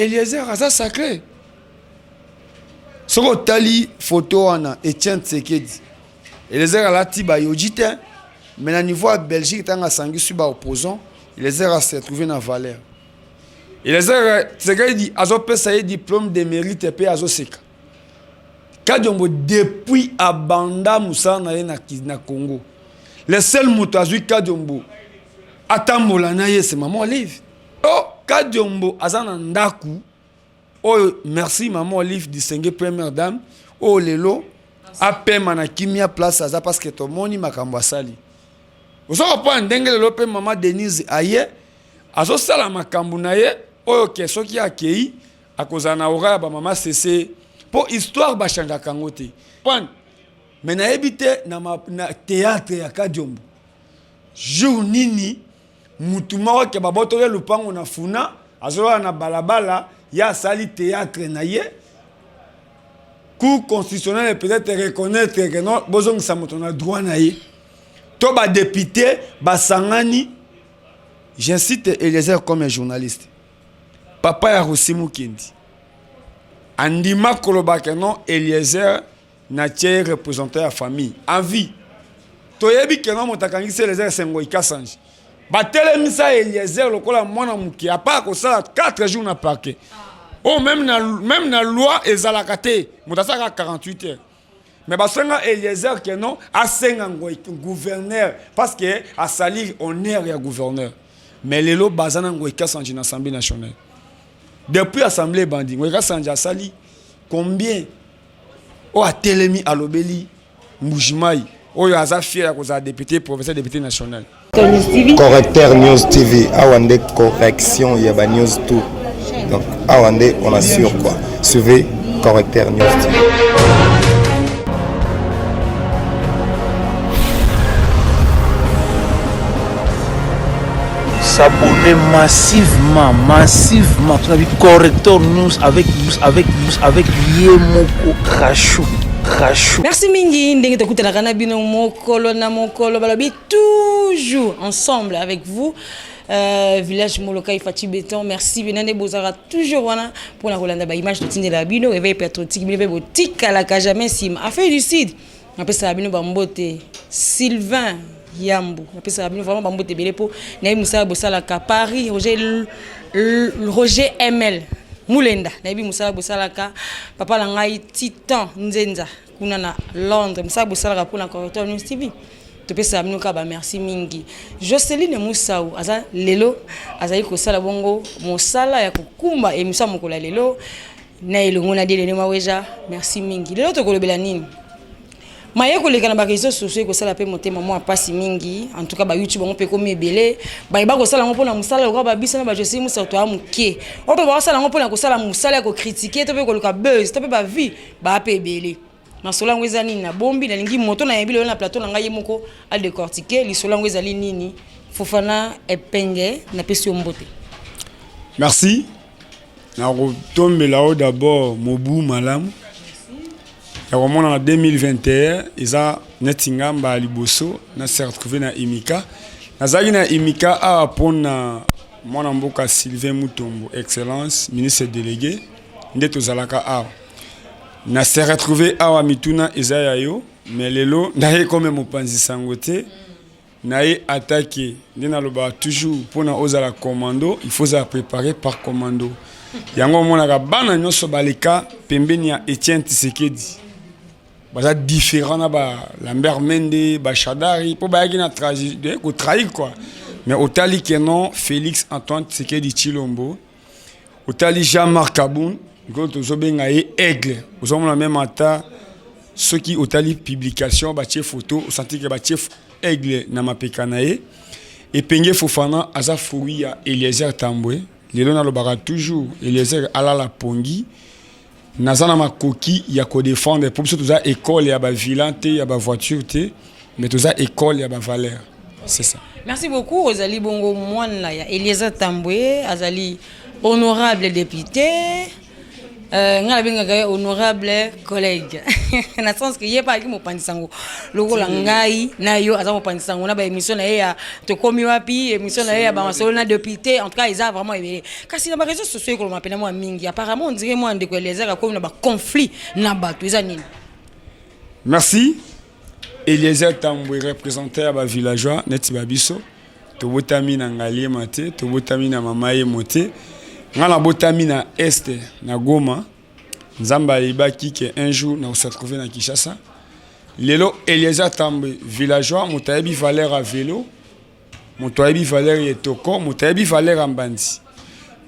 Eliezer aza sacré. Soki otali photo wana Etienne Tshisekedi, Eliezer alati ba yoji te, mais na niveau ya Belgique ntango asangisi ba opposants, Eliezer a se retrouver na valeur. Eliezer Tshisekedi azopesa ye diplôme de mérite mpe azoseka. Kadiombo depuis abanda mosala na ye na, na Congo, le seul moto azwi Kadiombo atambola na ye c'est maman Olive. Oh, Kadiombo aza na ndaku oyo merci maman Olive distinguée première dame oyo lelo apema na kimia place aza parce que tomoni makambo asali. Ozo comprendre ndenge lelo pe maman Denise aye azosala makambo na ye oyo ke soki akei akozala na aura ya ba mama sese po histoire ba changeaka yango te. Mais nayebi te na, na théâtre ya Kadiombo jour nini mutu moko ke babotoli lupango na funa azolala na balabala ye asali théâtre na ye cour constitutionnelle peut-être reconnaître que non bozongisa moto na droit na ye to ba député basangani. J'incite Eliezer comme journaliste, papa ya Rossy Mukendi andima koloba que non Eliezer na tie représentant ya famille en vie. Toyebi que non moto akangisi Eliezer Sengo Ikasanji, batelemisa Eliezer lokola mwana moke apa kosala 4 jours na parquet. Oh, même na, même na loi ezalaka te moto asalaka 48 heures, mais basenga Eliezer que non asenga gouverneur parce que asali honneur ya gouverneur. Mais lelo baza na Ngoy Kasanji na Assemblée nationale. Depuis assemblée ebandi, Ngoy Kasanji asali combien oyo atelemi alobeli Mbujimayi oyo aza fier ya kozala député provincial, député national. Correcteur News TV, awa nde correction ya ba news tout. Donc awa nde on assure quoi. Suivez Correcteur News TV. S'abonner massivement, massivement. Tu as vu Corrector News avec avec avec Yemoko Rachou. Rachou. Merci mingi ndenge tokutanaka na bino mokolo na mokolo, balobi toujours ensemble avec vous. Village Molokai Fatshi Béton, merci bino nde bozalaka toujours wana mpona kolanda ba image totindela bino. Réveil patriotique, bino mpe botikalaka jamais nsima. Afrique du Sud, napesaka bino bambote. Sylvain Yambu, napesaka bino vraiment bambote ebele mpo nayebi mosala bosalaka. Paris, Roger, Roger ML Mulenda, nayebi mosala bosalaka. Papa na ngai Titan Nzenza kuna na Londres, mosala bosalaka mpona Correcteur News TV, topesaka bino kaka bamerci mingi. Joseline Musau aza lelo azali kosala bongo mosala ya kokumba émission ya mokolo ya lelo na elongo na Dielene Maweja. Merci mingi. Lelo tokolobela nini? Maye koleka na bareseau sociaux ekosala mpe motema mwa mpasi mingi. En tout cas ba YouTube yango mpe ekomi ebele, bayeba kosala yango mpona mosala lokola babisa na bajoseline Musau toya moke oyo mpe bakosala yango mpona kosala mosala ya kocritiquer to mpe koluka buzz to mpe bavie baa mpe ebele. Masolo yango eza nini? Nabombi, nalingi moto nayebi lelo na plateau na ngai ye moko adécortiquer lisolo yango ezali nini. Fofana Epenge, napesi yo mbote. Merci. Nakotombela yo d'abord mobu malamu ya komona na 2021. Eza neti ngamba ya liboso na se retrouver na Imika. Nazalaki na Imika awa mpona mwana mboka Sylvain Mutombo, excellence ministre délégué, nde tozalaka awa na se retrouver awa. Mituna eza ya yo, mais lelo ndaye kome mopanzi sango te na ye attaqué. Nde nalobaka toujours, mpona ozala commando, il faut ozala préparé par commando. Yango omonaka bana nyonso baleka pembeni ya Etienne Tshisekedi baza différent na ba Lambert Mende, ba Shadari, mpo bayaki na kotrahir quoi. Mais otali ke non, Félix Antoine Tshisekedi Tshilombo, otali Jean-Marc Kabund nkolo tozobenga ye aigle, ozomona même ata soki otali publication batie photo, osanti ke batie aigle na mapeka na ye. Epenge Fofana aza fruit ya Eliezer Tambwe. Lelo nalobaka toujours, Eliezer alala pongi, naza na makoki ya kodéfendre mpo biso toza école ya bavilain te, ya bavoiture te, mais toza école ya bavaleur, c'est ça. Merci beaucoup. Ozali bongo mwana ya Eliezer Tambwe, azali honorable député. Euh, ngai nabengaka ye honorable collègue na sens que ye mpe ayaki mopanzi sango lokola ngai na yo aza mopanzi sango na baémission na ye ya tokomi wapi, émission na ye ya bamasolo na député. En tout cas, eza vraiment ebele. Kasi na baréseau sociaux ekoloma mpena mwa mingi, apparemment on dirait mwa ndeko Eliezer akomi na baconflit na bato. Eza nini? Merci. Eliezer Tambwe, représentant ya bavillageois neti babiso. Tobotami na Ngaliema te, tobotami na mama yemo te. Nga nabotami na Est, na Goma. Nzambe ayebaki ke un jour nakose retrouver na Kinshasa. Lelo Eliezer Tambwe, villageois, moto ayebi valeur ya vélo, moto ayebi valeur ya etoko, moto ayebi valeur ya mbandi.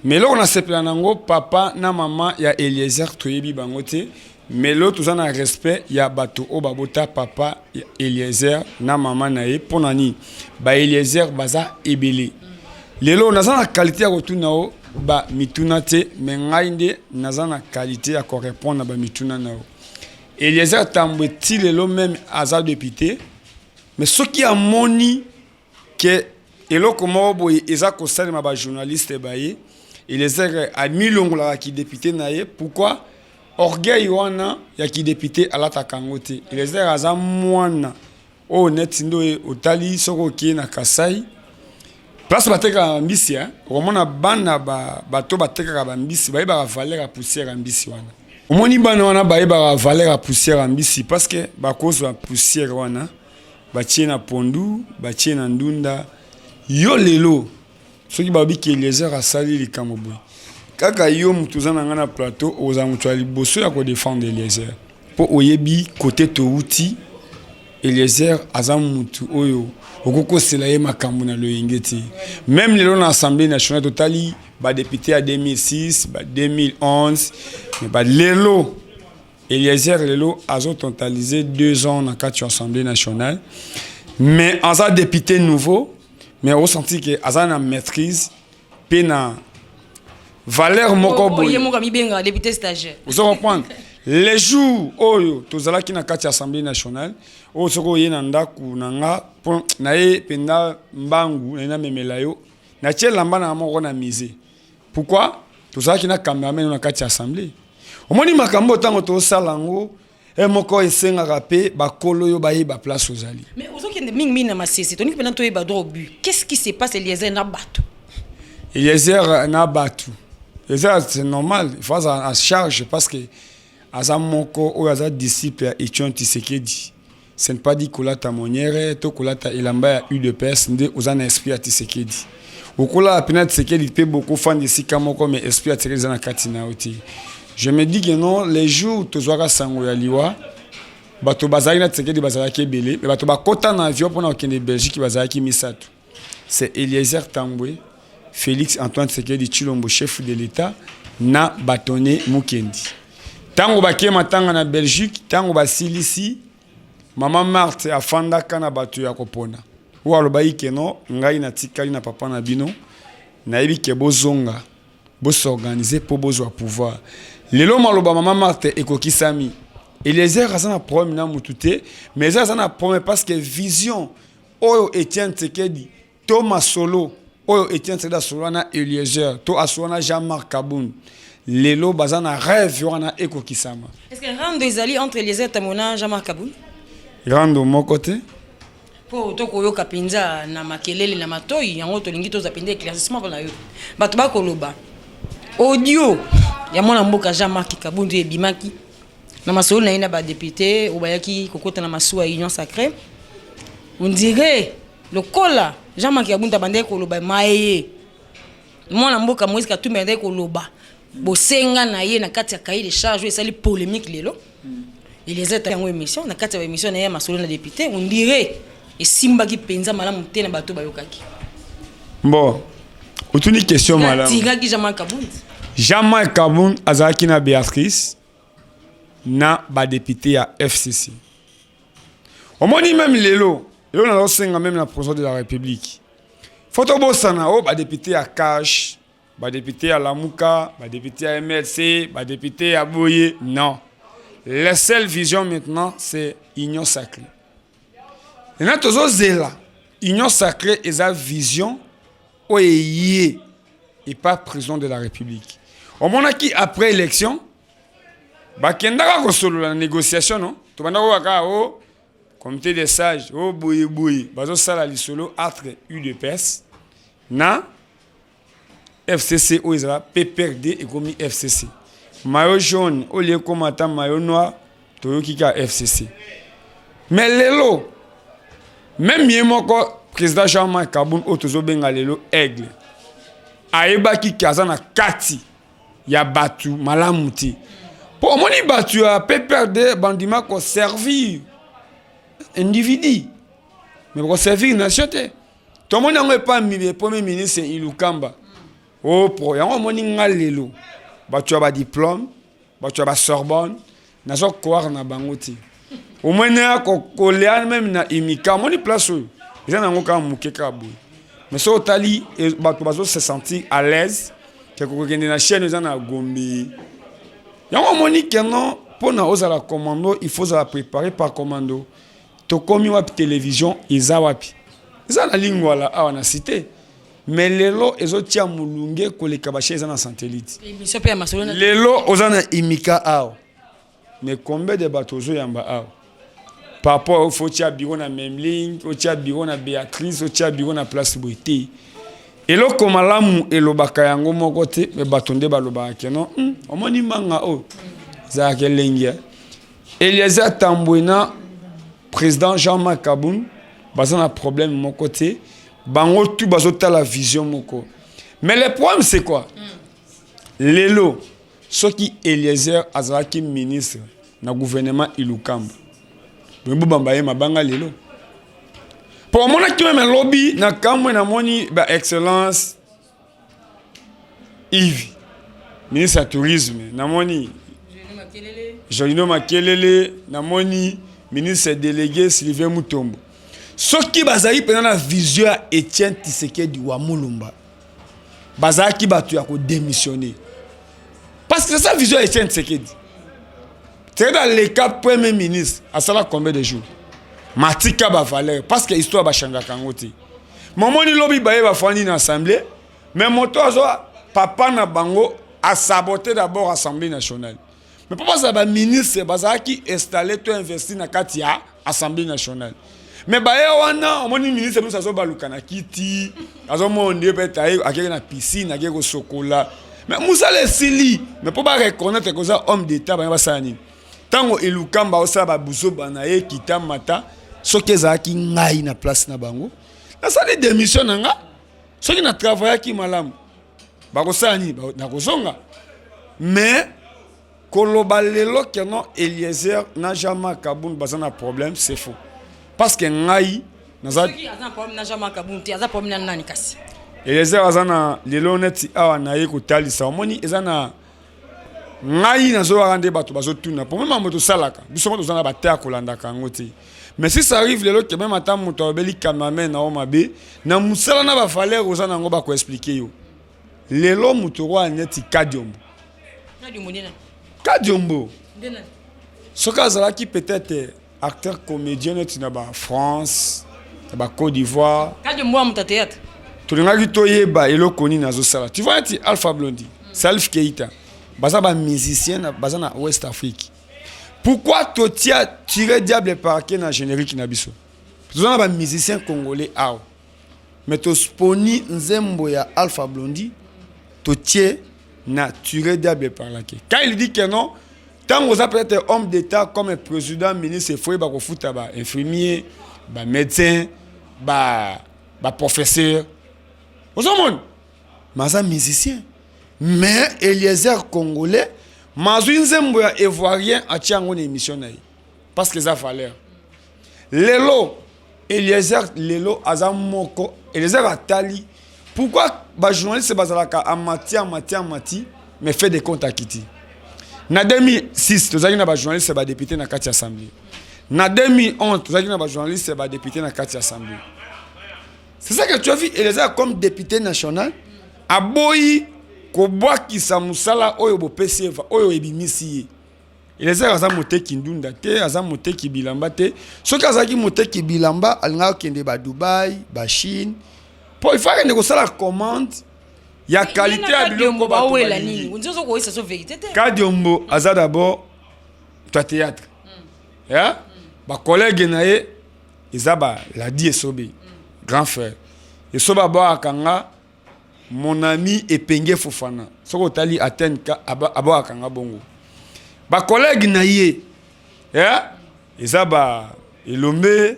Mais eloko nasepela nango, papa na mama ya Eliezer toyebi bango te. Mais lelo toza na respect ya bato oyo babota papa ya Eliezer na mama na ye. Mpo na nini? Baeliezer baza ebele. Lelo naza na qualité ya kotuna o bamituna te, mais ngai nde naza na qualité ya korépondre na bamituna na yo. Eliezer Tambwe, ti lelo même aza député, mais soki amoni ke eloko moko boye eza kosalema, bajournaliste baye, Eliezer amilongolaka kidéputé na ye. Pourquoi? Orgueil wana ya kidéputé alataka yango te. Eliezer aza mwana oyo neti nde oyo otali. Soki okei na Kasai, place batekaka bambisi, okomona bana bato batekaka bambisi bayebaka valeur ya poussière ya mbisi wana. Omoni bana wana bayebaka valeur ya poussière ya mbisi parce que bakozwa poussière wana, batie na pondu, batie na ndunda. Yo lelo soki balobi ke Eliezer asali likambo boye, kaka yo moto oza na ngai na plateau, ozala moto ya liboso ya kodéfendre Eliezer, mpo oyebi kote touti. Eliezer aza motu oyo okokosela ye makambo na loyenge te. Même lelo na Assemblée nationale, totali badéputé ya 2006, ba 2011, mais balelo Eliezer lelo azototaliser 2 ans na kati ya Assemblée nationale, mais aza député nouveau, mais osenti ke aza na maîtrise mpe na valeur moko boye. Ye moko amibengaka député stagiaire. Ozo comprendre? Les jours oyo tozalaki na kati ya Assemblée nationale, oyo soki oye na ndako na nga mpo na ye mpenza mbangu naye namemela yo, natie elamba na moko na musée. Pourquoi? Tozalaki na cameraman na kati ya assemblée. Omoni makambo ntango tozosala yango e moko esengaka mpe bakolo oyo bayeba place ozali. Mais ozokende mingimingi na masese. Toningi mpena toyeba droit au but. Qu'est-ce qui se passe, Eliezer na bato? Eliezer na bato, eza c'est normal, il faut aza en charge parce que aza moko oyo aza disciple ya Etienne Tshisekedi. Ce n'est pas dit kolata moniere to kolata elamba ya UDPS nde oza na esprit ya Tshisekedi. Okolala mpena Tshisekedi mpe bokofanda esika moko, mais esprit ya Tshisekedi eza na kati na yo te. Je me dis que non, les jours tozwaka sango ya liwa, bato bazalaki na Tshisekedi bazalaki ebele, mais bato bakɔta na avion mpona kokende Belgique bazalaki misato: c'est Eliezer Tambwe, Félix Antoine Tshisekedi Tshilombo, chef de l'État, na Batone Mukendi. Ntango bakei matanga na Belgique, ntango basilisi, mama Marthe afandaka na bato ya kopona oyo alobaki ke non, ngai natikali na papa na bino, nayebi ke bozonga bos'organiser mpo bozwa pouvoir. Lelo maloba mama Marthe ekokisami. Eliezer aza na problème na mutu te, mais eza aza na problème parce que vision oyo Etienne Tshisekedi to masolo oyo Etienne Tshisekedi asolola na Eliezer to asolola na Jean-Marc Kabund, lelo baza na rêve wana ekokisama. Est ce que rando ezali entre Eliezer Tambwe na Jean-Marc Kabund? Rando moko te. Mpo tokoyoka mpenza na makelele na matoi yango, tolingi tozwa mpenza éclaircissement mpona yo. Bato bakoloba audio ya mwana mboka Jean-Marc Kabund ebimaki na masolo na ye na badéputé oyo bayaki kokota na masuwa ya Union sacrée. On dirait lokola Jean-Marc Kabund abandaki koloba maye mwana mboka Moïse Katumbi abandaki koloba bosenga na ye na kati ya cahier de charge oyo esali polémique lelo. Eliezer yango émission na kati ya baémission na ye ya masolo na député, on dirait esimbaki mpenza malamu te na bato bayokaki. Bon, otuni question malamu. Atiraki Jean-Marc Kabund. Jean-Marc Kabund azalaki na Béatrice na badéputé ya FCC. Omoni, même lelo, lelo nazosenga même na président de la République, faut tobosana oyo badéputé ya CACH, badéputé ya Lamuka, badéputé ya MLC, badéputé ya boye. Non, la seule vision maintenant, c'est Union sacrée. Maintenant tozozela Union sacrée, eza vision oyo eye epa président de la République. Omonaki après élection. Bakendaka kosolola na négociation, non? Tobanda koyoka kaka o comité des sages, o boye boye, bazosala lisolo entre UDPS na FCC. Oyo ezala PPRD ekomi FCC. Maillot jaune oyo ekóma ata maillot noir, toyoki kaka FCC. Mais lelo, même ye moko président Jean-Marc Kabund, oyo tozobenga lelo Aigle, ayebaki ke aza na kati ya bato malamu te, mpo omoni bato ya PPRD bandima koservir individu, mais bakoservir nation te. Tomoni yango epa premier ministre Ilunkamba opro yango. Omoni nga lelo, bato ya badiplôme, bato ya basorbonne, naza croire na bango te. Omoni ya kolia même na imika, omoni place oyo eza nango kaka moke kaka boye, mais soki otali, bato bazo se sentir à l'aise ke kokokende na chaîne eza na Gombe. Yango omoni keno, mpona ozala commando, il faut ozala préparé par commando. Tokomi wapi? Télévision eza wapi? Eza na Lingwala awa na cité, mais lelo ezotia molunge koleka bachaîne eza na satellite. Émission mpe ya masolo na Lelo oza na imika awa, mais combien de bato ozoyamba awa par rapport faut otia bureau na Memling, otia bureau na Béatrice, otia bureau na place boye te? Eloko malamu elobaka yango moko te, me bato nde balobaka keno omoni manga oyo ezalaka elengi. Eliezer Tambwe na président Jean-Marc Kabund baza na problème moko te. Bango tu bazotala vision moko, mais le problème, c'est quoi? Lelo soki Eliezer azalaki ministre na gouvernement Ilunkamba, boye bobamba ye mabanga lelo, mpo omonaki même lobi na kamwe, namoni baexcellence Yves, ministre ya tourisme, namoni Jolino Makelele, namoni ministre délégué Sylvain Mutombo. Soki bazali mpenza na vision ya Etienne Tshisekedi wa Mulumba, bazalaki bato ya kodémissionner, parce que c'est ça vision ya Etienne Tshisekedi. Tshisekedi aleka premier ministre, asala combien de jours? Matika bavaleur, parce que histoire bachangeaka yango te. Momoni lobi baye bafandi na assemblée, mais moto azwa papa na bango asabote d'abord Assemblée nationale, mais mpo bazala baministre, bazalaki installé to investi na kati ya Assemblée nationale. Mais baye wana, omoni ministre mosusu azobaluka na kiti, azomona nde peut-être akeki na piscine, akeki kosokola, mais mosala esili. Mais mpo bareconnaître koza homme d'état, bango basala nini? Ntango Ilunkamba osala babuzoba na ye, kita mata, soki ezalaki ngai na place na bango, nasali démission na nga. Soki na travaillaki malamu, bakosala nini? Nakozonga. Mais koloba lelo keno Eliezer na Jean-Marc Kabund baza na problème, c'est faux, parce que ngai naza Soki aza na problème na Jean-Marc Kabund te, aza problème na nani kasi? Eliezer aza na lelo neti awa na ye kotalisa. Omoni, eza na ngai nazoyaka nde bato bazotuna po même moto tosalaka biso mo toza na bate ya kolandaka yango te. Mais si ça arrive lelo ke même ata moto alobeli cameraman na yo mabe na mosala na bavaleur oza nango, bakoexpliquer yo. Lelo moto oyo neti Kadiombo. Kadiombo nde nani? Kadiombo. Nde nani? Soki azalaki peut-être acteur comédien neti na bafrance, na bacôte d'Ivoire, Kadiombo wa moto ya théâtre. Tolingaki toyeba eloko nini azosala. Tu vois, neti Alpha Blondy, Salif Keita, baza bamusicien, baza na West Afrique. Pourquoi totia Tire Diable Parke na générique na biso? Toza na bamusicien congolais awa, mais tosponi nzembo ya Alpha Blondy, totie na Tire Diable Parlake. Quand il dit que non, ntango oza peut-être homme d'état comme président, ministre, efo yeba kofuta bainfirmier, bamédecin, baprofesseur, ozomona, mais aza musicien. Mais Eliezer congolais mazwi nzembo ya ivoirien, atia yango na émission na ye, parce que eza valeur. Lelo Eliezer, lelo aza moko. Eliezer atali pourquoi bajournaliste bazalaka amati, amati, amati, mais fait des comptes akiti. Na 2006 tozalaki na bajournaliste badéputé na kati ya assemblée. Na 2011 tozalaki na bajournaliste badéputé na kati ya assemblée. C'est ça que tu as vu, Eliezer comme député national aboyi kobwakisa mosala oyo bopesi eva oyo ebimisi ye. Eliezer aza moteki ndunda te, aza moteki bilamba te. Soki azalaki moteki bilamba, alingaka kokende badubai, bachine, mpo il faut akende kosala commande ya qualité ya biloko bato bawela balingi. Nini? Nzozo koyisa so vérité te. Kadiombo aza d'abord Moto ya théâtre. Ya? Ba collègue na ye eza ba Ladi Esobe, grand frère. Esobe abwakaka nga mon ami Epenge Fofana. Soki otali Athènes abwakaka nga bongo. Ba collègue na ye, ya? Eza ba Elombe,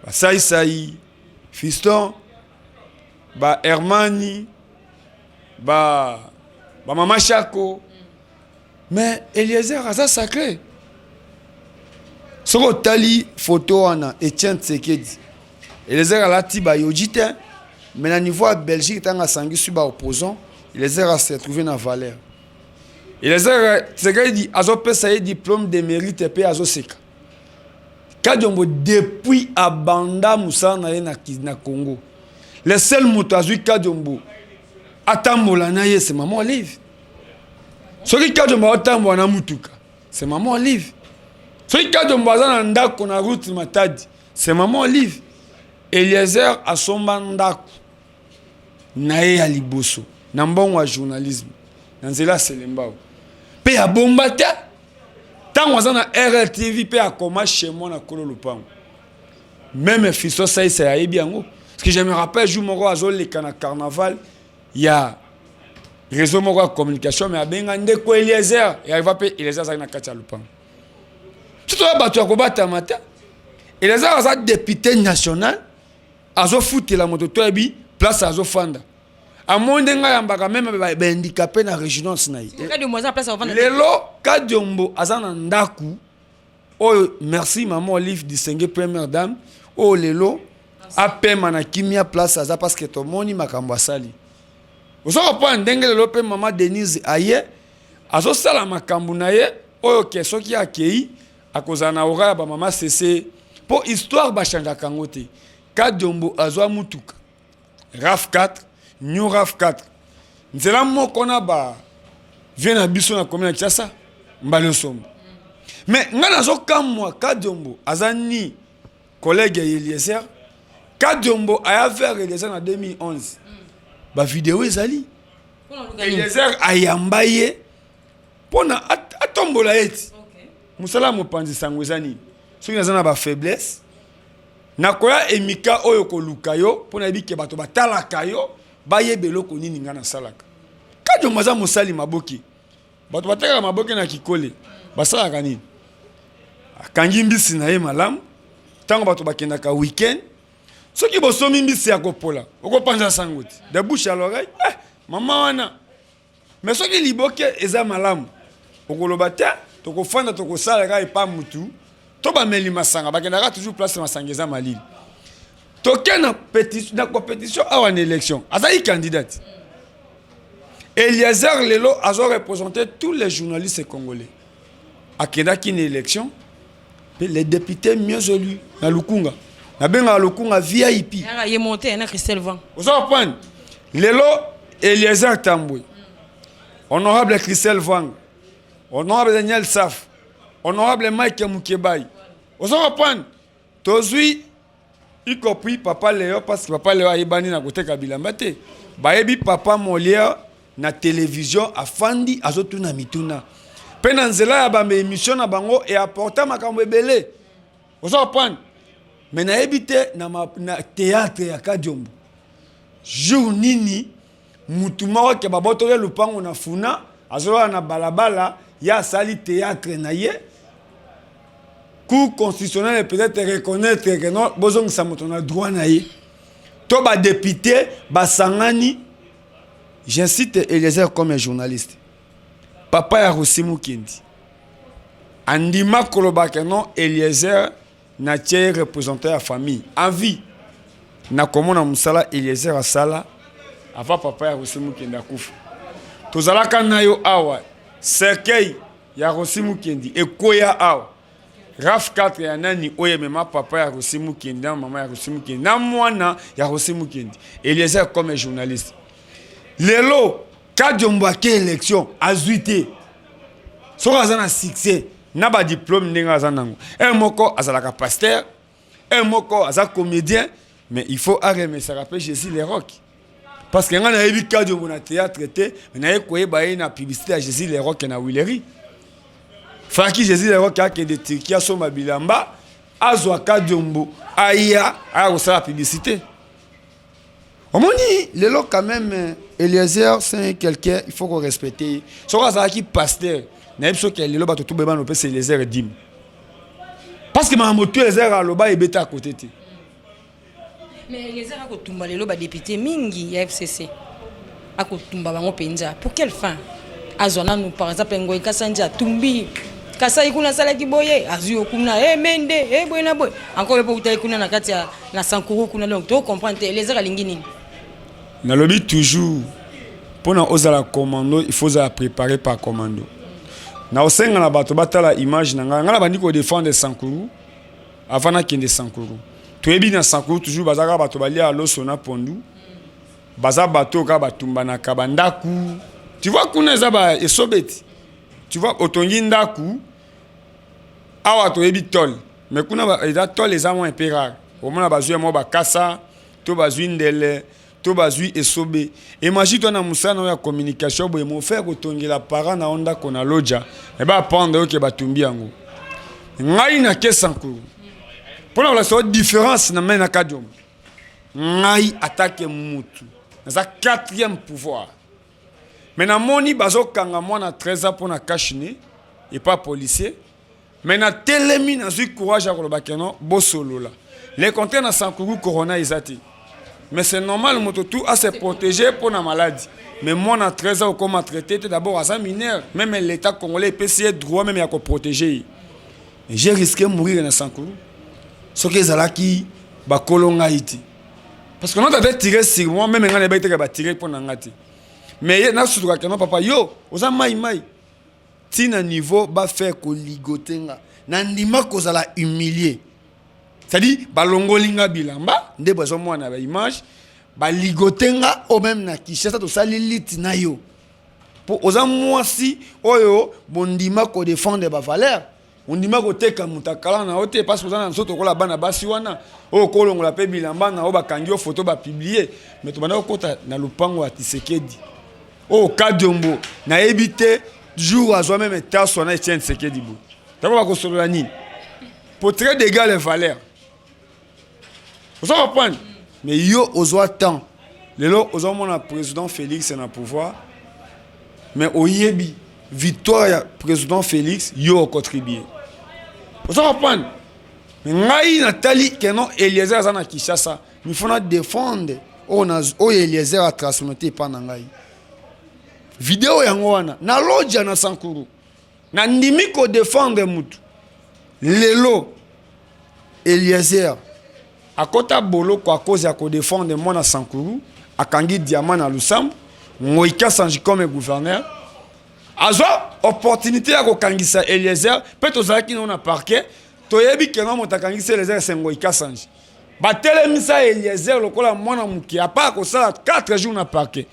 ba Sai Sai, Fiston, ba Hermani, ba ba Mama Shako. Mais Eliezer aza sacré. Soki otali photo wana Etienne Tshisekedi, Eliezer alati ba yoji te, mais na niveau ya Belgique ntango asangisi ba opposants, Eliezer a se retrouver na valeur. Eliezer Tshisekedi azopesa ye diplôme de mérite mpe azoseka. Kadiombo depuis abanda mosala na ye na, na Congo, le seul moto azwi Kadiombo atambola na ye, c'est Maman Olive. Soki Kadiombo atambola na mutuka, c'est Maman Olive. Soki Kadiombo aza na ndako na route Matadi, c'est Maman Olive. Eliezer asomba ndako na ye ya liboso na mbongo ya journalisme na nzela ya Selembao mpe abomba te. Ntango aza na RLTV mpe akoma chez moi na kolo lopango, même Fiston Saïsa ayebi yango, parce que je me rappelle jour moko azoleka na carnaval ya réseau moko ya communication, mais abenga ndeko Eliezer, arriva mpe Eliezer azalaki na kati ya lopango. Soki toya bato ya kobatama te, Eliezer aza député national, azofutela moto, toyebi place azofanda, amoni ndenge ayambaka même bahandicapé na résidence na ye. Lelo Kadiombo aza na ndako oyo, merci Mama Olive, distinguée première dame, oyo lelo apema na kimia place aza, parce que tomoni makambo asali. Oza kopona ndenge lelo mpe Mama Denise aye azosala makambo na ye oyo ke soki akei akozala na aura ya bamama cc, mpo histoire bachangeaka yango te. Kadiombo azwa mutuka RAV4, new RAV4, nzela moko na ba vie na biso na commune ya Kinshasa, Mbali Osombo. Mais ngai nazokamwa, Kadiombo aza ni collègue ya Eliezer. Kadiombo aya vers Eliezer na 2011, bavideo ezali. Eliezer ayamba ye mpona atombola ye ti mosala ya mopanzi sango eza nini. Soki naza na bafaiblesse, nakoya emika oyo koluka yo mpo nayebi ke bato batalaka yo, bayeba eloko nini ngai nasalaka. Kadiombo aza mosali maboke. Bato batekaka maboke na Kikole basalaka nini? Akangi mbisi na ye malamu. Ntango bato bakendaka weekend, soki bosomi mbisi ya kopola, okopanza sango ti de bouche à l'oreille, eh, mama wana. Mais soki liboke eza malamu, okoloba te. Tokofanda, tokosala kaka epa mutu to bameli masanga, bakendaka toujours place masanga eza malili. Toke na, na compétition awa na élection, azali candidate. Eliezer lelo azo représenter tous les journalistes congolais. Akendaki na élection mpe les députés mieux élus na Lukunga, nabengaka Lukunga VIP. Ye monte na Christelle Van. Oza comprendre? Lelo Eliezer Tambwe, honorable Christelle Vang, honorable Daniel Saf, honorable Mike Mukebai, oza comprendre? Tozwi y compris papa Léo, parce que papa Léo ayebani na koteka bilamba te, bayebi papa Molière na télévision, afandi azotuna mituna mpe na nzela ya baémission na bango eapporta makambo ebele. Oza comprendre? Mais nayebi te na théâtre ya Kadiombo, jour nini mutu moko ke babotoli lupango na funa, azolala na balabala, ye asali théâtre na ye, Cour constitutionnelle peut-être reconnaître que non, bozongisa moto na droit na ye, to badéputé basangani. J'incite Eliezer comme un journaliste, papa ya Rosi Mukendi andima koloba ke non, Eliezer natie ye représentant ya famille en vie. Nakomona mosala Eliezer asala avant papa ya Rosi Mukendi akufa. Tozalaka na yo awa, cercueil ya Rosi Mukendi ekweya awa, RAV4 ya nani oyo emema papa ya Rosi Mukendi na mama ya Rosi Mukendi na mwana ya Rosi Mukendi. Eliezer comme journaliste, lelo Kadiombo ake élection, azwi te. Soki aza na succès na badiplôme ndenge aza nango, un moko azalaka pasteur, un moko aza comédien, mais il faut aremesaka mpe Jésus le Roc, parce que ngai nayebi Kadiombo na théâtre te, mais naye koyeba ye na publicité ya Jésus le Roc na Wileri. Faki Jésus yango akende Turquie, asomba bilamba, azwa Kadiombo, aya aya kosala publicité. Omoni lelo, quand même, Eliezer, c'est quelqu'un, il faut qu'on respecte. Soki azalaki pasteur, nayebi soki lelo bato to bebana opesa Eliezer dîme, parce que makambo to Eliezer aloba ebeta à côté te. Mais Eliezer akotumba lelo badéputé mingi ya FCC, akotumba bango mpenza pour quelle fin? Azwa nanu par exemple Ngoi Kasanji, atumbi Kasai kuna, asalaki boye, azwi yo kuna, e mende e boye na boye, encore mpo utali kuna na kati ya na Sankuru kuna. Donc tocomprendre te, Eliezer alingi nini? Nalobi toujours, mpona ozala commando, il faut ozala préparé par commando. Na osenga na bato batala image na ngai. Ngai na bandi kodéfendre Sankuru avant nakende Sankuru. Toyebi na Sankuru toujours baza kaka bato balia loso na pondu, baza bato kaka batumbanaka bandako. Tu vois, kuna eza ba esobeti. Tu vois, otongi ndako awa, toyebi tôle, mais kuna eza tôle eza mwa mpe rare. Omona bazwi ya mwa bakasa to bazwi ndele to bazwi esobe. Imagine to na mosala na oyo ya communication boye, mofer kotongela parent na yo ndako na loja, me baprendre oyo ke batumbi yango. Ngai nake Sankuru mpona kolakisa yo différence na mai na Kadiombo. Ngai atake mutu naza quatrième pouvoir, mais namoni bazokanga mwana 13 ans mpona cache-nez epa policier, mais natelemi, nazwi courage ya koloba keno bosolola. Le contraire na Sankuru, corona eza te, mais c'est normal, moto tout a se protéger mpo na maladie. Mais mwana 13 ans okoma traité te. D'abord aza mineur, même l'État congolais epesi ye droit même ya koprotéger ye. J'ai risqué mourir na Sankuru soki ezalaki bakolo ngai te, parce que notre avait tiré sur moi. Même ngai nayebaki teke batire mpo na ngai te, mais ye nasutuka keno papa yo oza mai mai ntina niveau bafaire koligote nga, nandima kozala humilié, c'est-à-dire balongoli nga bilamba nde bazomona baimage, baligote nga oyo. Même na Kinshasa tosali liti na yo mpo oza mwasi oyo bondima kodéfendre bavaleur, ondima koteka moto akala na yo te, parce que oza na nzoto lokola bana basi wana oyo kolongola mpe bilamba na oyo bakangi yo foto bapublier. Mais tobanda kokɔta na lopango ya Tisekedi oyo Kadiombo, nayebi te jour azwa même taso wana Etienne Tshisekedi boye, ntango bakosolola nini, portrait d'égale valeur, oza comprendre. Mais yo ozwa temps lelo ozomona président Félix na pouvoir, mais oyebi victoire ya président Félix, yo ocontribue, oza comprendre. Mais ngai natali keno Eliezer aza na Kinshasa, il faut na défendre oyo Eliezer atransmete epa na ngai video yango wana. Naloja na Sankuru, nandimi kodéfendre mutu. Lelo Eliezer akɔta boloko à cause ya kodéfendre mwana Sankuru akangi diamant na lusambo. Ngoi Kasanji comme gouverneur azwa opportunité ya kokangisa Eliezer mpe tozalaki nao na parquet. Toyebi kengo moto akangisi Eliezer se Ngoi Kasanji. Batelemisa Eliezer lokola mwana moke apa kosala 4 jours na parquet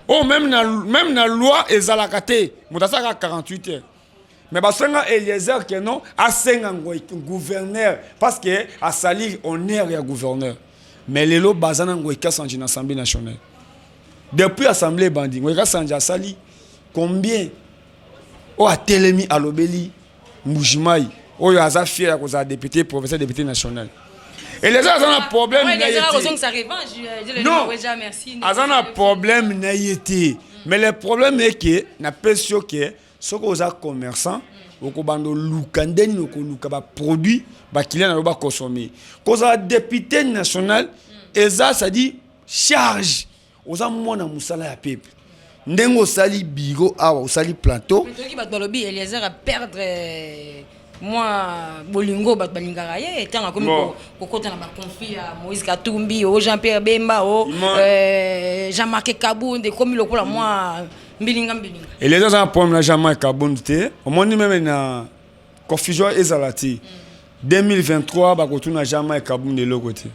oyo même na loi ezalaka te, moto asalaka 48 heures. Mais basenga Eliezer ke non, asenga gouverneur parce que asali honneur ya gouverneur. Mais lelo baza na Ngoi Kasanji na Assemblée nationale. Depuis assemblée ebandi, Ngoi Kasanji asali combien oyo atelemi alobeli Mbujimai oyo aza fier ya kozala député professeur, député national? Eliezer aza na problème na ye te. Non, aza na problème na ye te. Mais le problème est que napesi yo ke soki oza commerçant, okobanda oluka nde nini okoluka baproduit baclient na yo bakonsome. Kozala député national eza, c'est-à-dire, charge. Oza mwana mosala ya peuple. Ndenge osali bureau awa, osali plateau. Toyoki bato balobi Eliezer aperdre mwa bolingo bato balingaka ye ntango akomi kokɔta na baconflit ya Moïse Katumbi, o Jean Pierre Bemba, o Jean-Marc Kabund, ekomi lokola mwa mbilinga mbilinga. Eliezer aza na problème na Jean-Marc Kabund te. Omoni, même na confusion ezala te. 2023 bakotuna Jean-Marc Kabund eloko te.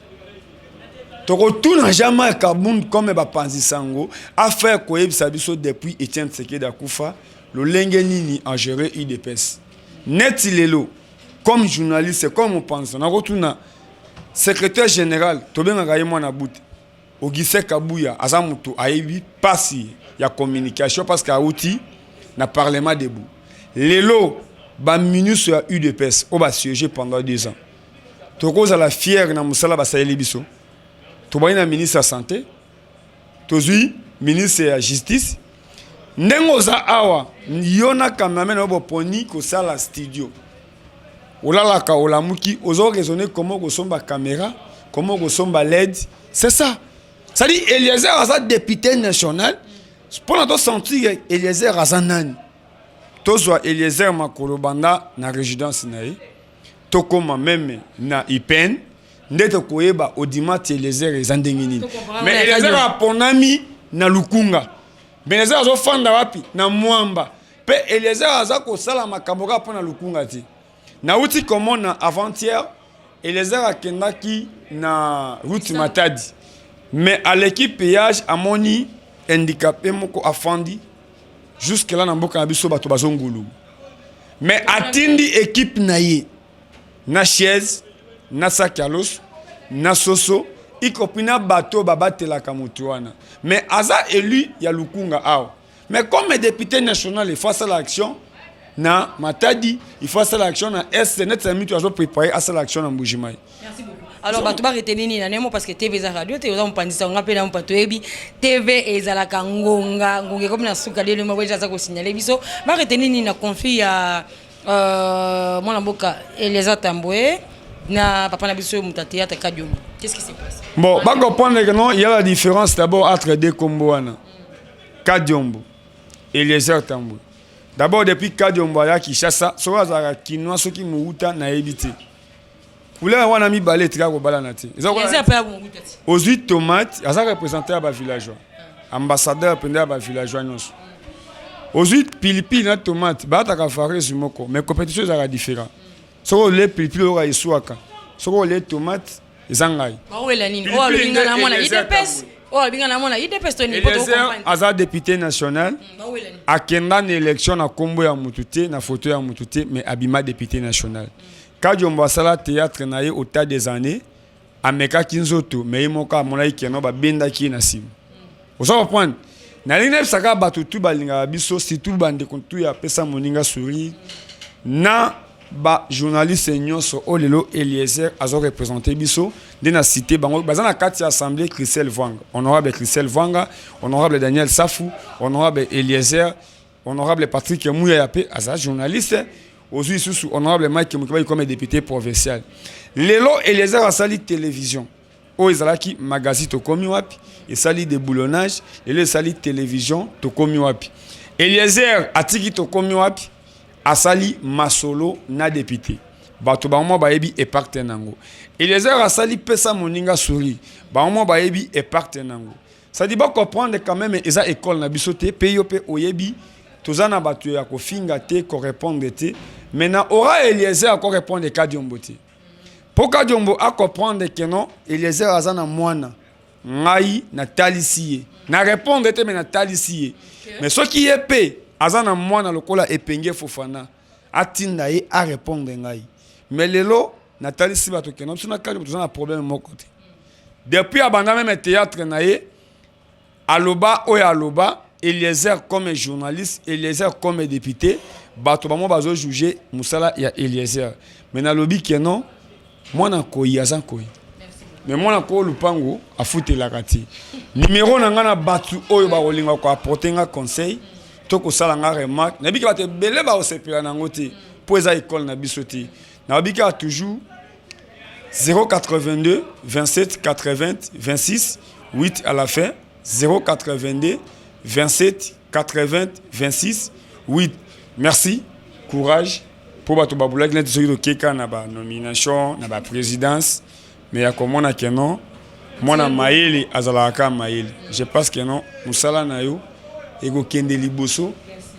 Tokotuna Jean-Marc Kabund comme bapanzi sango affaire koyebisa biso depuis Etienne Tshisekedi akufa, lolenge nini agéré UDPS. Neti lelo, comme journaliste, comme mopanzi, nakotuna secrétaire général, tobengaka ye mwana bute, Augustin Kabuya. Aza moto ayebi mpasi ya communication parce que awuti na Parlement debout. Lelo Baministre ya UDPS oyo basiége pendant 2 ans, tokozala fier na mosala basaleli biso. Tobandi na ministre ya Santé, tozwi ministre ya Justice. Ndenge oza awa, yo na cameraman oyo boponi kosala studio, olalaka, olamuki, ozo raisonner comment kosomba caméra, comment kosomba LED. C'est ça, c'est-à-dire Eliezer aza député national. Mpona tosentir Eliezer aza nani, tozwa Eliezer makolo banda na résidence na ye, tokóma même na IPN, nde tokoyeba odimati Eliezer eza ndenge nini. Mais Eliezer aponami na Lukunga, mais Eliezer azofanda wapi? Na Mwamba. Mpe Eliezer aza kosala makambo kaka mpo na Lukunga te. Nauti komona avant-hier, Eliezer akendaki na route Matadi, mais aleki péage, amoni handicapé moko afandi. Jusque là, na mboka na biso, bato bazonguluma, mais atindi équipe na ye na chaise, na saki ya loso, na soso, y compris na bato babatelaka moto wana. Mais aza élu ya Lukunga awa, mais comme député national, il faut asala action na Matadi, il faut asala action na Est, neti na mitu azopréparer asala action na Mbujimai. Merci beaucoup. Alors, bato baretenir nini na nemo? Parce que TV eza radio te, oza mopanzisa nga mpe na mopa. Toyebi TV ezalaka ngonga ngonga ekomi na suka. Lelo moko aza kosignaler biso, baretenir nini na conflit ya mwana mboka Eliezer Tambwe na papa na biso moto ya théâtre Kadiombo? Qu'est-ce qui s'est passé? Bon, bacomprendre que non, il y a la différence d'abord entre deux kombo wana, Kadiombo, Eliezer Tambwe. D'abord, depuis Kadiombo aya Kinshasa, soki azalaka Kinois, soki mouta, nayebi te. Couleur wana mibale etika kobalana te. Ozwi tomate, aza représentant ya bavillageois, ambassadeur mpenza ya bavillageois nyonso. Ozwi pilipili na tomate, baataka vareuse moko, mais compétition ezalaka différent. Soki olie pilipili, oyoka eswaka. Soki olie tomate, eza ngai. Eliezer aza député national, akenda na élection na nkombo ya mutu te, na photo ya mutu te, mais abima député national. Kadiombo asala théâtre na ye au tas des années, amekaki nzoto, mais ye moko amonaki keno babendaki ye na nsima. Oza comprendre? Nalingi nayebisaka bato tu balingaka biso, surtout bandeko tu ya apesa moninga sourire, na bajournaliste nyonso oyo lelo Eliezer azoreprésente biso. Nde na cité bango baza na kati ya assemblée: Christelle Vwanga, honorable Christelle Vwanga, honorable Daniel Safu, honorable Eliezer, honorable Patrick Muyaya mpe aza journaliste. Ozwi lisusu honorable Mike Mukebayi comme député provincial. Lelo Eliezer asali télévision oyo ezalaki magazine, Tokomi Wapi, esali déboulonnage. Lelo esali télévision Tokomi Wapi. Eliezer atiki Tokomi Wapi, asali Masolo na député. Bato bango moko bayebi impact nango. Eliezer asali Pesa moninga sourire, bango moko bayebi impact nango. C'est-à-dire, bacomprendre quand même, eza école na biso te. Mpe yo mpe oyebi, toza na bato ya kofinga te, korépondre te. Mais na ora Eliezer akorépondre Kadiombo te, mpo Kadiombo acomprendre ke non, Eliezer aza na mwana. Ngai natalisi ye, na répondre te, mais natalisi ye. Mais soki ye mpe aza na mwana lokola Epenge Fofana, atinda ye arépondre ngai. Mais lelo natalisi bato ke non, biso na Kadiombo toza na problème moko te. Depuis abanda même théâtre na ye, aloba oyo aloba. Eliezer comme journaliste, Eliezer comme député, bato bango bazojuge mosala ya Eliezer. Mais nalobi ke non, mwana koyi aza koyi, mais mwana koyo lupango afutelaka te. Nimero na ngai, na bato oyo bakolinga koapporter nga conseil to kosala nga remarque, nayebi ke bato ebele bakosepela nango te, mpo eza école na biso te. Nayebi kaka toujours 082 27 80 26 8 à la fin, 082 27 80 26 8. Merci, courage mpo bato babulaki neti soki tokeka na banomination na baprésidence. Mais ya komona ke non, mwana mayele azalaka kaka mayele. Je pense ke non, mosala na yo ekokende liboso,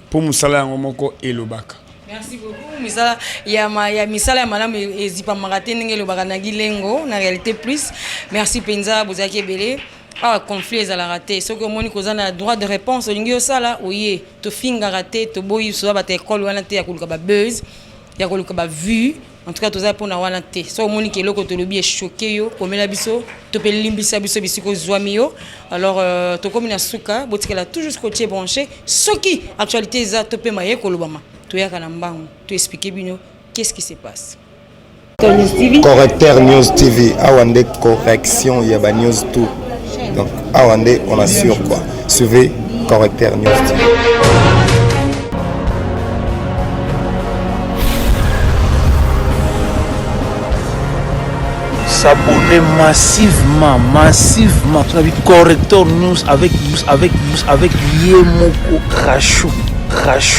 mpo mosala yango moko elobaka. Merci beaucoup. Misala ya, ma, ya misala ya malamu ezipamaka te, ndenge elobaka na gilengo na Réalité Plus. Merci mpenza, bozalaki ebele awa. Conflit ezalaka te. Soki omoni koza na droit de réponse, olingi osala oye, tofingaka te, toboyi soza bato ekole wana te ya koluka babuzz, ya koluka bavue. En tout cas, toza mpona wana te. Soki omoni ke eloko tolobi echoquer yo, komela biso to mpe limbisa biso bisika ozwami yo. Alors tokomi na suka. Botikala toujours scotché, branché. Soki actualité eza to mpe maye kolobama. Toyaka na mbangu to expliquer bino qu'est-ce qui se passe. Correcteur News TV, awa nde correction ya ba news tout. Donc awa nde on assure quoi. Suivez Correcteur News TV. S'abonner massivement, massivement. Correcteur News avec avec avec ye moko Rachou, Rachou.